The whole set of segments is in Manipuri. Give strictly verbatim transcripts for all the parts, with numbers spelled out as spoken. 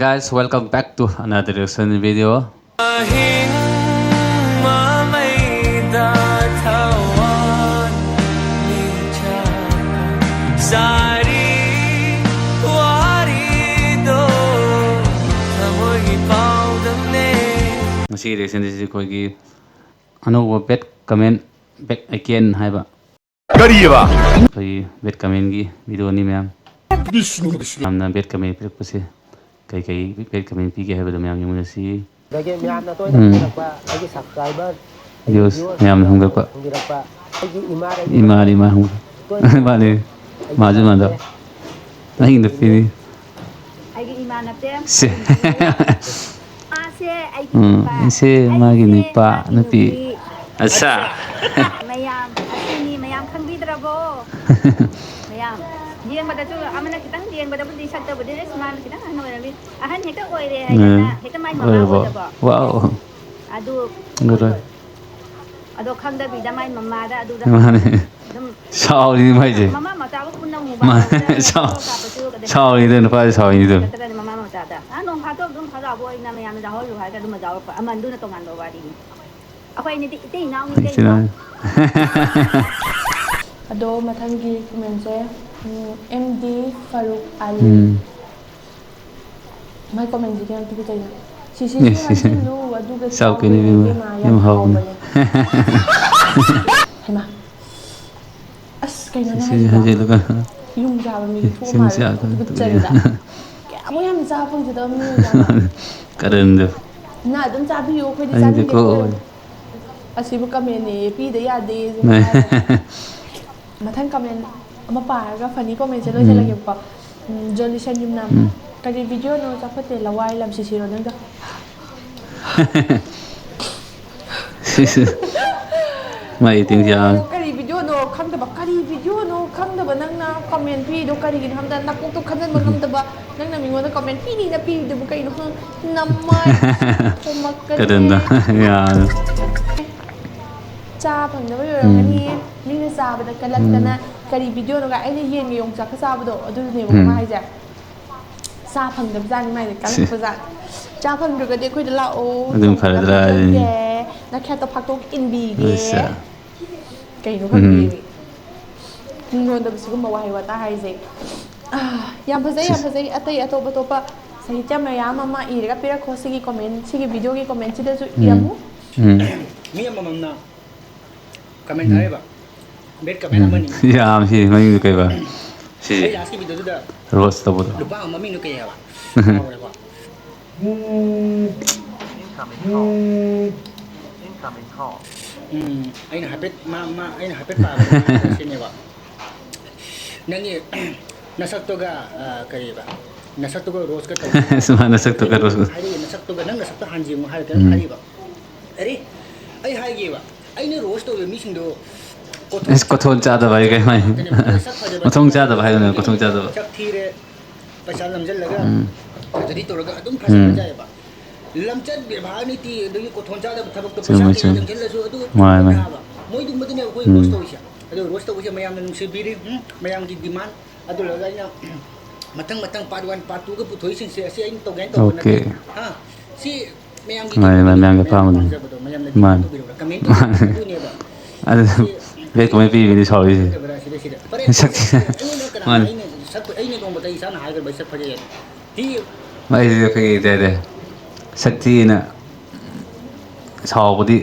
Guys, welcome back to another reaction video. ꯑꯍꯤꯡ ꯃꯃꯩꯗ ꯊꯋꯥꯟ ꯃꯤꯆꯥꯛ ꯁꯥꯔꯤ ꯋꯥꯔꯤꯗꯣ ꯊꯃꯣꯏꯒꯤ ꯄꯥꯎꯗꯝꯅꯦ꯫ ꯉꯁꯤꯒꯤ reaction ꯁꯤ ꯑꯩꯈꯣꯏꯒꯤ ꯑꯅꯧꯕ bad comment back again ꯍꯥꯏꯕ ꯀꯔꯤꯑꯕ? ꯑꯩꯈꯣꯏꯒꯤ bad commentꯀꯤ videoꯅꯤ ꯃꯌꯥꯝ꯫ ꯕꯤꯁꯅꯨ, ꯕꯤꯁꯅꯨ꯫ ꯌꯥꯝꯅ bad comment ꯄꯤꯔꯛꯄꯁꯦ ꯀꯩ ꯀꯩ bad comment ꯄꯤꯒꯦ ꯍꯥꯏꯕꯗꯣ ꯃꯌꯥꯝ ꯌꯦꯡꯃꯤꯟꯅꯁꯤ꯫ ꯑꯗꯒꯤ ꯃꯌꯥꯝꯅ ꯇꯣꯏꯅ ꯎꯝ꯫ ꯍꯪꯕꯤꯔꯛꯄ ꯑꯩꯒꯤ subscriber, ꯑꯩꯒꯤ views viewers ꯃꯌꯥꯝꯅ ꯍꯪꯕꯤꯔꯛꯄ꯫ ꯍꯪꯕꯤꯔꯛꯄ ꯑꯩꯒꯤ ꯏꯃꯥꯗ ꯏꯃꯥꯗꯤ ꯏꯃꯥ ꯍꯪꯕ꯫ ꯇꯣꯏꯅ ꯃꯥꯅꯦ꯫ ꯑꯩꯒꯤ ꯃꯥꯁꯨ ꯃꯥꯟꯗꯕ꯫ ꯏꯃꯥꯁꯦ ꯅꯪꯒꯤ ꯅꯨꯄꯤꯅꯤ꯫ ꯑꯩꯒꯤ ꯏꯃꯥ ꯅꯠꯇꯦ꯫ ꯁꯦ꯫ ꯃꯥꯁꯦ ꯑꯩꯒꯤ ꯎꯝ, ꯅꯨꯄꯥ꯫ ꯏꯆꯦ ꯃꯥꯒꯤ ꯑꯩꯁꯦ ꯅꯨꯄꯥ, ꯃꯥꯒꯤ ꯅꯨꯄꯤ꯫ ꯅꯨꯄꯤ꯫ ꯑꯠꯁꯥ꯫ ꯃꯌꯥꯝ ꯑꯁꯤꯅꯤ, ꯃꯌꯥꯝ ꯈꯪꯕꯤꯗ꯭ꯔꯕꯣ? ꯃꯌꯥꯝ ꯌꯦꯡꯕꯗꯁꯨ ꯑꯃꯅ ꯈꯤꯇꯪ ꯌꯦꯡꯕꯗꯕꯨꯗꯤ ꯁꯛꯇꯕꯨꯗꯤ ꯑꯁ ꯃꯥꯅ ꯈꯤꯇꯪ ꯑꯍꯟ ꯑꯣꯏꯔꯝꯃꯤ꯫ ꯑꯍꯟ ꯍꯦꯛꯇ ꯑꯣꯏꯔꯦ ꯍꯥꯏꯗꯅ ꯎꯝ꯫ ꯍꯦꯛꯇ ꯃꯥꯏ ꯃꯃꯥ ꯑꯣꯏꯔꯕꯣ? ꯑꯣꯏꯗꯕ꯫ ꯋꯥꯎ꯫ ꯑꯗꯨ ꯑꯣꯏꯔꯣꯏ꯫ ꯑꯗꯣ ꯈꯪꯗꯕꯤꯗ ꯃꯥꯏ ꯃꯃꯥꯗ ꯑꯗꯨꯗ ꯃꯥꯅꯦ꯫ ꯑꯗꯨꯝ ꯁꯥꯎꯔꯤꯅꯤ ꯃꯥꯏꯁꯦ꯫ ꯃꯃꯥ ꯃꯆꯥꯒ ꯄꯨꯟꯅ ꯑꯃꯨꯛ ꯃꯥ-, ꯃꯥꯡꯗꯅ ꯁꯥꯎ-, ꯐꯣꯇꯣ ꯀꯥꯞꯄꯁꯨ ꯑꯗꯩ ꯁꯥꯎꯔꯤꯗꯣ ꯅꯨꯄꯥꯁꯦ ꯁꯥꯎꯔꯤꯅꯤꯗꯣ꯫ ꯅꯠꯇ꯭ꯔꯒꯅ ꯃꯃꯥ ꯃꯆꯥꯗ꯫ ꯑꯥ, ꯅꯣꯡ ꯐꯥꯗꯣꯛ ꯑꯗꯨꯝ ꯍꯔꯥꯎꯕ ꯑꯣꯏꯅ ꯃꯌꯥꯝꯅ ꯌꯥꯎꯍꯜꯂꯨ ꯍꯥꯏꯔꯒ ꯑꯗꯨꯝ ꯌꯥꯎꯔꯛꯄ꯫ ꯑꯃꯟꯗꯨꯅ ꯇꯣꯉꯥꯟꯕ ꯋꯥꯔꯤꯅꯤ꯫ ꯑꯩꯈꯣꯏ ꯑꯅꯤꯗꯤ ꯏꯇꯩ ꯏꯅꯥꯎꯅꯤ, ꯏꯇꯩ ꯏꯆꯤꯟ ꯏꯅꯥꯎ꯫ ꯏꯅꯥꯎ꯫ ꯑꯗꯣ ꯃꯊꯪꯒꯤ commentꯁꯦ, ꯎꯝ, ꯑꯦꯝ ꯗꯤ ꯐꯥꯔꯨꯛ ꯑꯂꯤ꯫ ꯎꯝ꯫ ꯃꯥꯏ commentꯁꯤꯗꯤ ꯌꯥꯝ ꯇꯨꯀꯠꯆꯩꯅ꯫ ꯁꯤꯁꯤꯁꯨ ꯏꯁ, ꯏꯁ꯫ ꯍꯟꯖꯤꯜꯂꯨ, ꯑꯗꯨꯒ ꯆꯥꯎ ꯆꯥꯎ ꯀꯩꯅꯣ ꯀꯩꯅꯣ ꯏꯕꯦꯝꯃ, ꯏꯕꯦꯝꯃ, ꯌꯥꯝ ꯌꯥꯝ ꯍꯥꯎꯕꯅꯦ꯫ ꯍꯥꯎꯕꯅꯦ꯫ ꯍꯩꯃꯥ꯫ ꯑꯁ, ꯀꯩꯅꯣ ꯅꯪ ꯁꯤꯁꯤꯁꯨ ꯍꯥꯏꯁꯤꯕꯣ? ꯍꯟꯖꯤꯜꯂꯨ ꯀꯩꯅꯣ꯫ ꯌꯨꯝ ꯆꯥꯕ ꯃꯤꯒꯤ ꯊꯣꯛꯑ ꯁꯤꯁꯨ ꯃꯥꯜꯂꯦ, ꯆꯥꯎ ꯀꯩꯅꯣ ꯇꯨꯀꯠꯆꯩꯗ꯫ ꯇꯨꯀꯠꯆꯩꯗ꯫ ꯀꯌꯥꯃꯨꯛ ꯌꯥꯝ ꯆꯥꯕ ꯐꯪꯖꯗꯕ ꯃꯤ ꯑꯣꯏꯖꯥꯠꯅꯣ? ꯀꯔꯟꯗꯣ꯫ ꯅꯪ ꯑꯗꯨꯝ ꯆꯥꯕꯤꯌꯨ, ꯑꯩꯈꯣꯏꯗꯤ ꯍꯥꯏꯗꯤ ꯆꯥꯅꯤꯡꯗꯦ, ꯀꯣ꯫ ꯑꯩꯈꯣꯏ ꯑꯁꯤꯕꯨ commentꯅꯦꯌꯦ, ꯄꯤꯗ ꯌꯥꯗꯦ, ꯁꯤꯃ ꯍꯥꯏꯔꯒ꯫ ꯃꯊꯪ comment ꯑꯃ ꯄꯥꯔꯒ funny commentꯁꯦ ꯎꯝ꯫ ꯂꯣꯏꯁꯤꯜꯂꯒꯦꯕꯀꯣ꯫ ꯎꯝ, ꯖꯣꯂꯤꯁꯟ ꯌꯨꯝꯅꯥꯝ꯫ ꯎꯝ꯫ "ꯀꯔꯤ videoꯅꯣ, ꯆꯥꯎꯈꯠꯇꯦ, ꯂꯋꯥꯏ ꯂꯝ ꯁꯤꯁꯤꯔꯣ ꯅꯪꯒ?" ꯁꯤꯁ꯫ ꯃꯥꯏ actingꯁꯦ ꯌꯥꯝ ꯑꯣ, ꯀꯔꯤ videoꯅꯣ ꯈꯪꯗꯕ, ꯀꯔꯤ videoꯅꯣ ꯈꯪꯗꯕ ꯅꯪꯅ comment ꯄꯤꯔꯤꯗꯣ ꯀꯔꯤꯒꯤꯅꯣ ꯈꯪꯗ, ꯅꯀꯣꯛꯇꯣ ꯈꯟꯖꯟꯕ ꯉꯝꯗꯕ ꯅꯪꯅ ꯃꯤꯉꯣꯟꯗ comment ꯄꯤꯅꯤꯅ ꯄꯤꯔꯤꯗꯨꯕꯨ ꯀꯩꯅꯣ? ꯈꯪ-, ꯅꯃꯥꯏ ꯈꯣꯝꯃꯛꯀꯅꯤ꯫ ꯀꯔꯟꯗꯣ꯫ ꯌꯥꯔꯦ꯫ ꯆꯥ ꯐꯪꯗꯕꯩ ꯑꯣꯏꯔꯝꯒꯅꯤ꯫ ꯎꯝ꯫ ꯃꯤꯅ ꯆꯥꯕꯗ ꯀꯜꯂꯛꯇꯅ ꯎꯝ꯫ ꯀꯔꯤ videoꯅꯣꯒ ꯑꯩꯅ ꯌꯦꯟꯒ ꯌꯣꯡꯆꯥꯛꯀ ꯆꯥꯕꯗꯣ ꯑꯗꯨꯅꯦꯕꯀꯣ ꯎꯝ꯫ ꯃꯥ ꯍꯥꯏꯁꯦ꯫ ꯆꯥ ꯐꯪꯗꯕꯖꯥꯠꯅꯤ ꯃꯥꯏꯗꯤ, ꯁꯤ꯫ ꯀꯜꯂꯛꯄꯖꯥꯠꯅꯤ꯫ ꯆꯥ ꯐꯪꯗ꯭ꯔꯒꯗꯤ ꯑꯩꯈꯣꯏꯗ ꯂꯥꯛꯑꯣ, ꯑꯗꯨꯝ ꯊꯣꯡꯕ ꯐꯔꯗ꯭ꯔꯥ ꯍꯥꯏꯗꯨꯅꯤ꯫ ꯄꯤꯖꯒꯦ꯫ ꯅꯈꯌꯥꯠꯇꯣ ꯐꯥꯛꯇꯣꯛ ꯏꯟꯕꯤꯒꯦ꯫ ꯑꯠꯆꯥ꯫ ꯀꯩꯅꯣ ꯎꯝ꯫ ꯈꯪꯗꯦ꯫ ꯃꯤꯉꯣꯟꯗꯕꯨ ꯁꯤꯒꯨꯝꯕ ꯋꯥꯍꯩ ꯋꯥꯇꯥ ꯍꯥꯏꯁꯦ꯫ ꯑꯥ, ꯌꯥꯝ ꯐꯖꯩ, ꯌꯥꯝ ꯁꯤꯁ꯫ ꯐꯖꯩ꯫ ꯑꯇꯩ ꯑꯇꯣꯞ ꯑꯇꯣꯞꯄ ꯁꯥꯍꯤꯇ꯭ꯌ ꯃꯌꯥꯝ ꯑꯃ ꯏꯔꯒ ꯄꯤꯔꯛꯈꯣ ꯁꯤꯒꯤ comment, ꯁꯤꯒꯤ videoꯒꯤ commentꯁꯤꯗꯁꯨ ꯎꯝ꯫ ꯏꯔꯝꯃꯨ꯫ ꯎꯝ꯫ ꯃꯤ ꯑꯃꯃꯝꯅ comment ꯎꯝ꯫ ꯊꯥꯔꯛꯏꯕ꯫ Bad comment ꯎꯝ꯫ ꯑꯃꯅꯤ꯫ ꯌꯥꯝ ꯁꯤ ꯃꯃꯤꯡꯗꯨ ꯀꯩꯕ? ꯁꯤ ꯑꯩ lastꯀꯤ videoꯗꯨꯗ roast ꯇꯧꯕꯗꯣ꯫ ꯂꯨꯄꯥ ꯑꯃ ꯃꯃꯤꯡꯗꯨ ꯀꯩ ꯍꯥꯏꯕ? ꯀꯥꯎꯒ꯭ꯔꯦꯀꯣ꯫ Incoming call. Incoming call. ꯎꯝ, ꯑꯩꯅ ꯍꯥꯏꯐꯦꯠ, ꯃꯥ, ꯃꯥ, ꯑꯩꯅ ꯍꯥꯏꯐꯦꯠ ꯄꯥꯕꯗ ꯁꯤꯅꯦꯕ꯫ ꯅꯪꯒꯤ ꯅꯁꯛꯇꯨꯒ, ꯑ, ꯀꯔꯤꯕ? ꯅꯁꯛꯇꯨꯒ roastꯀ ꯇꯧ-, ꯁꯨꯃꯥꯏꯅ ꯅꯁꯛꯇꯨꯒ roastꯀ꯫ ꯍꯥꯏꯔꯛꯏ, ꯅꯁꯛꯇꯨꯒ, ꯅꯪ ꯅꯁꯛꯇꯣ ꯍꯥꯟꯅ ꯌꯦꯡꯉꯨ ꯍꯥꯏꯔ ꯀꯩꯅꯣ ꯎꯝ꯫ ꯍꯥꯏꯔꯛꯏꯕ꯫ ꯑꯔꯦ, ꯑꯩ ꯍꯥꯏꯒꯦꯕ, ꯑꯩꯅ roast ꯇꯧꯔꯤꯕ ꯃꯤꯁꯤꯡꯗꯣ ꯀꯣꯊꯣꯛ ꯑꯁ, ꯀꯣꯊꯣꯛ ꯆꯥꯗꯕ ꯍꯥꯏ ꯀꯩ ꯍꯥꯏ? ꯉꯥꯛꯇꯅꯦꯕ꯫ ꯁꯛ ꯐꯖꯕ ꯃꯊꯣꯡ ꯆꯥꯗꯕ ꯍꯥꯏꯗꯨꯅ ꯀꯣꯊꯣꯛ ꯆꯥꯗꯕ꯫ ꯁꯛ ꯊꯤꯔꯦ, ꯄꯩꯁꯥ ꯅꯝꯁꯤꯜꯂꯒ ꯎꯝ꯫ surgery ꯇꯧꯔꯒ ꯑꯗꯨꯝ ꯎꯝ꯫ ꯐꯖꯕ ꯌꯥꯏꯑꯕ꯫ ꯂꯝꯆꯠ ꯕꯦꯕꯥꯔ ꯅꯤꯇꯤ ꯑꯗꯒꯤ ꯀꯣꯊꯣꯟ ꯆꯥꯗꯕ ꯊꯕꯛꯇꯣ ꯄꯩꯁꯥ ꯆꯨꯝꯃꯦ, ꯀꯌꯥ ꯆꯨꯝꯃꯦ꯫ ꯆꯪꯁꯤꯜꯂꯁꯨ ꯑꯗꯨ ꯃꯥꯅꯦ, ꯃꯥꯅꯦ꯫ ꯅꯥꯕ꯫ ꯃꯣꯏꯒꯨꯝꯕꯗꯨꯅꯦ ꯑꯩꯈꯣꯏ ꯎꯝ꯫ Roast ꯇꯧꯔꯤꯁꯦ꯫ ꯑꯗꯣ roast ꯇꯧꯕꯁꯦ ꯃꯌꯥꯝꯅ ꯅꯨꯡꯁꯤꯕꯤꯔꯤ, ꯎꯝ, ꯃꯌꯥꯝꯒꯤ demand꯫ ꯑꯗꯨ ꯂꯣꯏꯔꯒ ꯑꯩꯅ ꯃꯊꯪ ꯃꯊꯪ part one, part twoꯒ ꯄꯨꯊꯣꯛꯏꯁꯤꯡꯁꯦ ꯑꯁꯤ ꯑꯩꯅ ꯇꯧꯒꯦ ꯍꯥꯏꯅ ꯇꯧꯕ ꯑꯣꯀꯦ꯫ ꯅꯠꯇꯦ꯫ ꯍꯥ? ꯁꯤ ꯃꯌꯥꯝꯒꯤ ꯃꯥꯅꯦ, ꯃꯥꯅꯦ, ꯇꯧꯕꯅꯤꯅ ꯃꯌꯥꯝꯒꯤ ꯃꯌꯥꯝꯅ ꯑꯄꯥꯝꯕꯅꯤ꯫ ꯄꯥꯝꯖꯕꯗꯣ ꯃꯌꯥꯝꯅ demand ꯃꯥꯅꯦ꯫ ꯇꯧꯕꯤꯔꯕ꯭ꯔꯥ? Comment ꯇꯧꯕꯤꯔꯕ꯭ꯔꯥ? ꯃꯥꯅꯦ꯫ ꯑꯗꯨꯅꯦꯕ꯫ ꯑꯗꯨ ꯁꯤ bad comment ꯄꯤꯕꯗꯤ ꯁꯥꯎꯔꯤꯁꯦ꯫ ꯐꯖꯕ꯭ꯔꯥ ꯁꯤꯗ, ꯁꯤꯗ? ꯐꯔꯦ, ꯁꯛ-, ꯑꯩꯉꯣꯟꯗ ꯀꯅꯥꯅ ꯃꯥꯅꯦ꯫ ꯑꯩꯅ ꯁꯛ-, ꯑꯩꯅ ꯅꯣꯡꯃꯇ ꯏꯁꯥꯅ ꯍꯥꯏꯈ꯭ꯔꯕ ꯑꯩ ꯁꯛ ꯐꯖꯩ ꯍꯥꯏꯅ? ꯁꯤ ꯑꯩꯁꯦ ꯑꯩꯈꯣꯏꯒꯤ ꯀꯩ ꯍꯥꯏꯇꯥꯔꯦ, ꯁꯛ ꯊꯤꯅ ꯁꯥꯎꯕꯗꯤ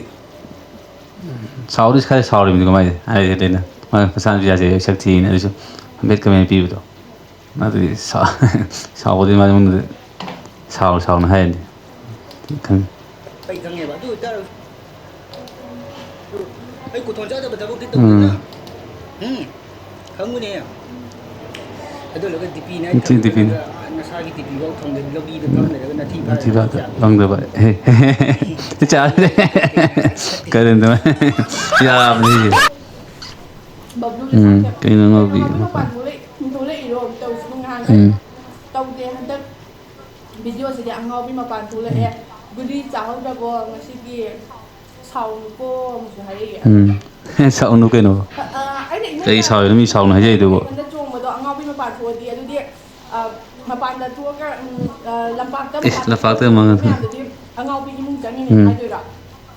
ꯁꯥꯎꯗꯤ ꯈꯔ ꯁꯥꯎꯔꯤꯕꯅꯤꯀꯣ ꯃꯥꯏꯁꯦ, ꯍꯥꯏꯔꯤꯁꯦ ꯑꯩꯅ꯫ ꯃꯥ ꯃꯆꯥꯅꯨꯄꯤ ꯍꯥꯏꯁꯦ ꯁꯛ ꯊꯤꯅ ꯑꯗꯨꯁꯨ bad comment ꯄꯤꯕꯗꯣ꯫ ꯑꯗꯨꯗꯤ ꯁꯥ-, ꯁꯥꯎꯕꯗꯤ ꯃꯉꯣꯟꯗꯗꯤ ꯁꯥꯎ-, ꯁꯥꯎꯅ ꯍꯥꯏꯔꯅꯤ꯫ ꯈꯪ-, ꯑꯩ ꯈꯪꯉꯦꯕ꯫ ꯑꯗꯨ ꯑꯣꯏꯇꯥꯔꯁꯨ ꯑꯩ ꯀꯣꯊꯣꯟ ꯆꯥꯗꯕ ꯊꯕꯛꯇꯤ ꯇꯧꯗꯦꯅ꯫ ꯎꯝ꯫ ꯎꯝ꯫ ꯈꯪꯉꯨꯅꯦ꯫ ꯑꯗꯨ ꯂꯣꯏꯔꯒ DP ꯅꯥꯏꯠ ꯅꯨꯡꯊꯤꯟ DP꯫ ꯊꯝꯗꯅꯒ, ꯑꯥ, ꯅꯁꯥꯒꯤ DP ꯐꯥꯎ ꯊꯝꯗꯕꯤ ꯂꯝꯕꯤꯗ ꯎꯝ꯫ ꯐꯝ ꯂꯩꯔꯒ ꯅꯊꯤ ꯐꯥꯏꯔꯒ ꯅꯊꯤ ꯐꯥꯏꯔꯒ ꯆꯥꯕꯤ꯫ ꯐꯝꯗꯕ꯫ ꯍꯦ, ꯍꯦ, ꯍꯦ꯫ ꯆꯥ-, ꯀꯔꯤꯅꯣ? ꯌꯥꯕꯅꯤ꯫ ꯕꯕ꯭ꯂꯨꯅ ꯎꯝ, ꯁꯥꯎꯊꯦ-, ꯀꯩꯅꯣ ꯉꯥꯎꯕꯤ? "ꯀꯩꯅꯣ, ꯃꯄꯥꯟ ꯊꯣꯛꯂꯛꯏ-, ꯊꯣꯛꯂꯛꯏꯔꯣ?" ꯇꯧꯁꯤꯕꯨ ꯉꯥꯡꯉꯦ꯫ ꯎꯝ꯫ ꯇꯧꯗꯦ, ꯍꯟꯗꯛ videoꯁꯤꯗꯤ ꯑꯉꯥꯎꯕꯤ ꯃꯄꯥꯟ ꯊꯣꯛꯂꯛꯑꯦ꯫ ꯎꯝ꯫ ꯒꯨꯂꯤ ꯆꯥꯍꯧꯗ꯭ꯔꯕꯣ? ꯉꯁꯤꯗꯤ ꯁꯥꯎꯅꯨꯀꯣ ꯑꯃꯨꯛꯁꯨ ꯍꯥꯏꯔꯛꯏ꯫ ꯎꯝ꯫ ꯁꯥꯎꯅꯨ ꯀꯩꯅꯣ? ꯑ, ꯑ, ꯑꯩꯅ ꯏꯃꯨꯡꯗ ꯀꯩ ꯁꯥꯎꯔꯤꯅꯣ? ꯃꯤ ꯁꯥꯎꯅꯨ ꯍꯥꯏꯖꯩꯗꯨꯕꯨ? ꯏꯊꯟꯗ ꯆꯣꯡꯕꯗꯣ ꯑꯉꯥꯎꯕꯤ ꯃꯄꯥꯟ ꯊꯣꯛꯑꯗꯤ, ꯑꯗꯨꯗꯤ, ꯑ, ꯃꯄꯥꯟꯗ ꯊꯣꯛꯑꯒ, ꯎꯝ, ꯑ, ꯂꯝꯄꯥꯛꯇ, ꯑꯦ, ꯃꯄꯥꯟꯗ ꯂꯝꯄꯥꯛꯇ ꯊꯣꯛꯑꯒ ꯃꯉꯥ꯫ ꯃꯌꯥꯝꯗꯨꯗꯤ ꯑꯉꯥꯎꯕꯤ ꯏꯃꯨꯡ ꯆꯪꯉꯤꯅꯦ ꯎꯝ꯫ ꯍꯥꯏꯗꯣꯏꯔꯣ?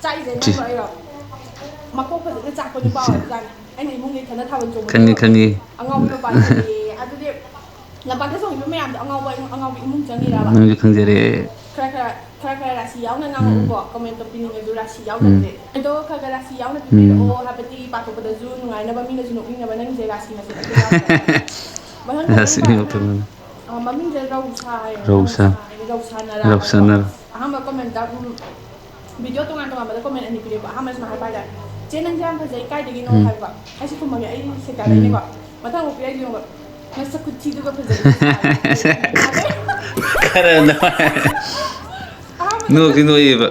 ꯆꯥꯛꯏꯁꯦ ꯁꯤ꯫ ꯅꯪꯔꯣ ꯑꯩꯔꯣ? ꯃꯀꯣꯛ ꯐꯖꯅ ꯆꯥꯛꯄ ꯅꯨꯄꯥ ꯁꯤ꯫ ꯑꯣꯏꯕꯖꯥꯠꯅꯤ꯫ ꯑꯩꯅ ꯏꯃꯨꯡꯗ ꯏꯊꯟꯗ ꯊꯥꯕꯜ ꯆꯣꯡꯕꯗꯣ ꯈꯪꯉꯤ, ꯈꯪꯉꯤ꯫ ꯑꯉꯥꯎꯕꯤ ꯃꯄꯥꯟ ꯆꯠꯂꯦꯌꯦ꯫ ꯑꯗꯨꯗꯤ ꯂꯝꯄꯥꯛꯇ ꯆꯣꯡꯉꯤꯕ ꯃꯌꯥꯝꯗꯣ ꯑꯉꯥꯎꯕ, ꯑꯉꯥꯎꯕꯤ ꯏꯃꯨꯡ ꯆꯪꯉꯤꯔꯕ? ꯅꯪꯁꯨ ꯈꯪꯖꯔꯦ꯫ ꯈꯔ ꯈꯔ, ꯈꯔ ꯈꯔ ꯔꯥꯁꯤ ꯌꯥꯎꯅ ꯎꯝ꯫ ꯉꯥꯡꯉꯛꯎꯀꯣ꯫ ꯀꯃꯦꯟꯇꯣ ꯄꯤꯅꯤꯡꯉꯁꯨ ꯔꯥꯁꯤ ꯌꯥꯎꯅ ꯎꯝ꯫ ꯄꯤꯔꯛꯑꯣ꯫ ꯑꯗꯣ ꯈꯔ ꯈꯔ ꯔꯥꯁꯤ ꯌꯥꯎꯅ ꯎꯝ꯫ ꯄꯤꯕꯤꯔꯛꯑꯣ ꯍꯥꯏꯕꯗꯤ ꯄꯥꯊꯣꯛꯄꯗꯁꯨ ꯅꯨꯡꯉꯥꯏꯅꯕ, ꯃꯤꯅꯁꯨ ꯅꯣꯛꯅꯤꯡꯅꯕ ꯅꯪꯁꯦ ꯔꯥꯁꯤ ꯃꯁꯦꯟ ꯑꯝꯇ ꯌꯥꯎꯗꯕ꯫ ꯃꯊꯪ ꯔꯥꯁꯤ ꯃꯊꯪ ꯌꯥꯎꯗꯕ꯫ ꯑ, ꯃꯃꯤꯡꯁꯦ ꯔꯧꯁꯥ ꯍꯥꯏꯌꯦ꯫ ꯔꯧꯁꯥ꯫ ꯔꯧꯁꯥ ꯍꯥꯏꯌꯦ, ꯔꯧꯁꯥ ꯅꯔꯥ ꯍꯥꯏꯕꯀꯣ꯫ ꯔꯧꯁꯥ ꯅꯔꯥ꯫ ꯑꯍꯥꯟꯕ ꯀꯃꯦꯟꯇ, ꯎꯝ, ꯚꯤꯗꯤꯑꯣ ꯇꯣꯉꯥꯟ ꯇꯣꯉꯥꯟꯕꯗ ꯀꯃꯦꯟ ꯑꯅꯤ ꯄꯤꯔꯛꯑꯦꯕ꯫ ꯑꯍꯥꯟꯕꯁꯤꯅ ꯍꯥꯏꯕ ꯍꯥꯏꯇꯥꯔꯦ, "ꯆꯦ, ꯅꯪꯁꯦ ꯌꯥꯝ ꯐꯖꯩ, ꯀꯥꯏꯗꯒꯤꯅꯣ?" ꯎꯝ꯫ ꯍꯥꯏꯕ꯫ ꯑꯩꯁꯨ ꯈꯨꯝꯃꯒꯦ, ꯑꯩ ꯎꯝ꯫ ꯁꯦꯛꯇꯥꯗꯩꯅꯦꯀꯣ꯫ ꯃꯊꯪ ꯑꯃꯨꯛ ꯄꯤꯔꯛꯏꯁꯦ ꯌꯦꯡꯉꯣ꯫ "ꯅꯁꯛ ꯈꯨꯊꯤꯗꯨꯒ ꯐꯖꯩ"꯫ ꯈꯔ ꯅꯨꯡꯉꯥꯏ꯫ ꯑꯍꯥꯟꯕꯗ ꯅꯣꯛꯇꯤ ꯅꯣꯛꯏꯕ꯫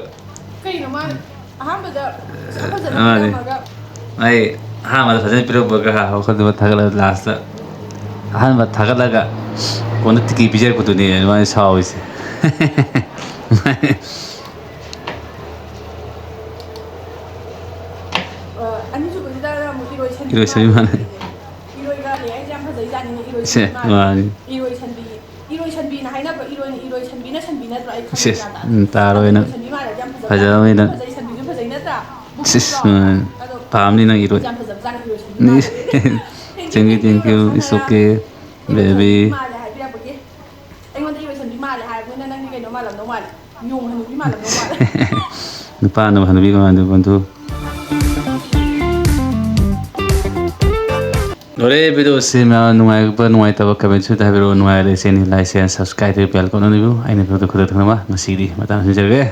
ꯀꯩꯅꯣ ꯃꯥꯅ ꯑꯍꯥꯟꯕꯗ ꯑꯁꯨꯛ ꯐꯖꯅ ꯃꯥꯅꯦ꯫ ꯄꯤꯔꯝꯃꯒ꯫ ꯑꯩ ꯑꯍꯥꯟꯕꯗ ꯐꯖꯅ ꯄꯤꯔꯛꯄꯒ ꯋꯥꯈꯜꯗꯨꯃ ꯊꯥꯒꯠꯂꯒ ꯂꯥꯁꯇ ꯑꯍꯥꯟꯕ ꯊꯥꯒꯠꯂꯒ ꯀꯣꯟꯅ ꯇꯤꯀꯤ ꯄꯤꯖꯔꯛꯄꯗꯨꯅꯦ ꯑꯗꯨꯃꯥꯏꯅ ꯁꯥꯎꯔꯤꯁꯦ꯫ ꯑ, ꯑꯅꯤꯁꯨꯕꯁꯤꯗ ꯑꯃꯨꯛ ꯏꯔꯣꯏ ꯁꯟꯕꯤ ꯏꯔꯣꯏ ꯁꯟꯕꯤ ꯃꯥꯜꯂꯦ꯫ ꯃꯥꯜꯂꯦ꯫ ꯏꯔꯣꯏꯒ ꯂꯩ ꯍꯥꯏꯁꯦ ꯌꯥꯝ ꯐꯖꯩ ꯖꯥꯠꯅꯤꯅꯦ, ꯏꯔꯣꯏ ꯁꯦ, ꯁꯟꯕꯤ ꯃꯥꯜꯂꯦ꯫ ꯃꯥꯜꯂꯦ꯫ ꯏꯔꯣꯏ ꯁꯟꯕꯤ꯫ ꯏꯔꯣꯏ ꯁꯟꯕꯤꯅ ꯍꯥꯏꯅꯕ꯭ꯔꯣ? ꯏꯔꯣꯏꯅ, ꯏꯔꯣꯏ ꯁꯟꯕꯤꯅ ꯁꯟꯕꯤ ꯅꯠꯇ꯭ꯔꯣ? ꯑꯩ ꯈꯪꯗꯦ ꯁꯦꯁ, ꯒ꯭ꯌꯥꯟ ꯇꯥꯗꯦ꯫ ꯎꯝ, ꯇꯥꯔꯣꯏ ꯑꯗꯣ ꯅꯪ꯫ ꯏꯔꯣꯏ ꯁꯟꯕꯤ ꯃꯥꯜꯂꯦ ꯍꯥꯏꯁꯦ ꯌꯥꯝ ꯐꯖꯕ꯫ ꯐꯖꯔꯣꯏ ꯅꯪ꯫ ꯐꯖꯩ, ꯁꯟꯕꯤꯁꯨ ꯐꯖꯩ ꯅꯠꯇ꯭ꯔꯥ? ꯕꯨꯛ ꯁꯤꯁ, ꯕꯨꯛ ꯂꯥꯎꯔꯒ꯫ ꯎꯝ, ꯑꯗꯣ ꯄꯥꯝꯅꯤ ꯅꯪ ꯏꯔꯣꯏ꯫ ꯌꯥꯝ ꯐꯖꯕ ꯖꯥꯠꯅꯤ ꯏꯔꯣꯏ ꯁꯟꯕꯤ ꯃꯥꯜꯂꯦ꯫ Thank you, thank you, ꯔꯣꯁꯅꯥ ꯏꯁꯣꯛꯀꯦ, ꯅꯔꯥ꯫ ꯏꯔꯣꯏ ꯁꯟꯕꯤ baby꯫ ꯃꯥꯜꯂꯦ ꯍꯥꯏꯕꯤꯔꯛꯄꯒꯤ꯫ ꯑꯩꯉꯣꯟꯗ ꯏꯔꯣꯏ ꯁꯟꯕꯤ ꯃꯥꯜꯂꯦ ꯍꯥꯏꯕꯅꯤꯅ ꯅꯪꯗꯤ ꯀꯩꯅꯣ ꯃꯥꯜꯂꯝꯗꯧ ꯃꯥꯜꯂꯦ꯫ ꯌꯣꯡ ꯍꯅꯨꯕꯤ ꯃꯥꯜꯂꯝꯗꯧ ꯃꯥꯜꯂꯦ꯫ ꯅꯨꯄꯥꯅꯕꯨ ꯍꯅꯨꯕꯤ ꯀꯃꯥꯏꯅ ꯇꯧꯕ ꯕꯟꯙꯨ? ꯂꯣꯏꯔꯦ ꯚꯤꯗꯤꯑꯣꯁꯤ ꯃꯌꯥꯝ, ꯅꯨꯡꯉꯥꯏꯕ ꯅꯨꯡꯉꯥꯏꯇꯕ comment ꯁꯨꯗ ꯍꯥꯏꯕꯤꯔꯛꯑꯣ꯫ ꯅꯨꯡꯉꯥꯏꯔꯗꯤ ꯁꯦꯅꯤ like, share, subscribe, bell ꯀꯣꯟꯅ ꯅꯤꯕꯤꯌꯨ꯫ ꯑꯩꯅ ꯚꯤꯗꯤꯑꯣꯗ ꯈꯨꯗꯛ ꯊꯪꯅꯕ ꯉꯁꯤꯒꯤꯗꯤ ꯃꯇꯥꯡ ꯁꯤꯟꯖꯔꯒꯦ꯫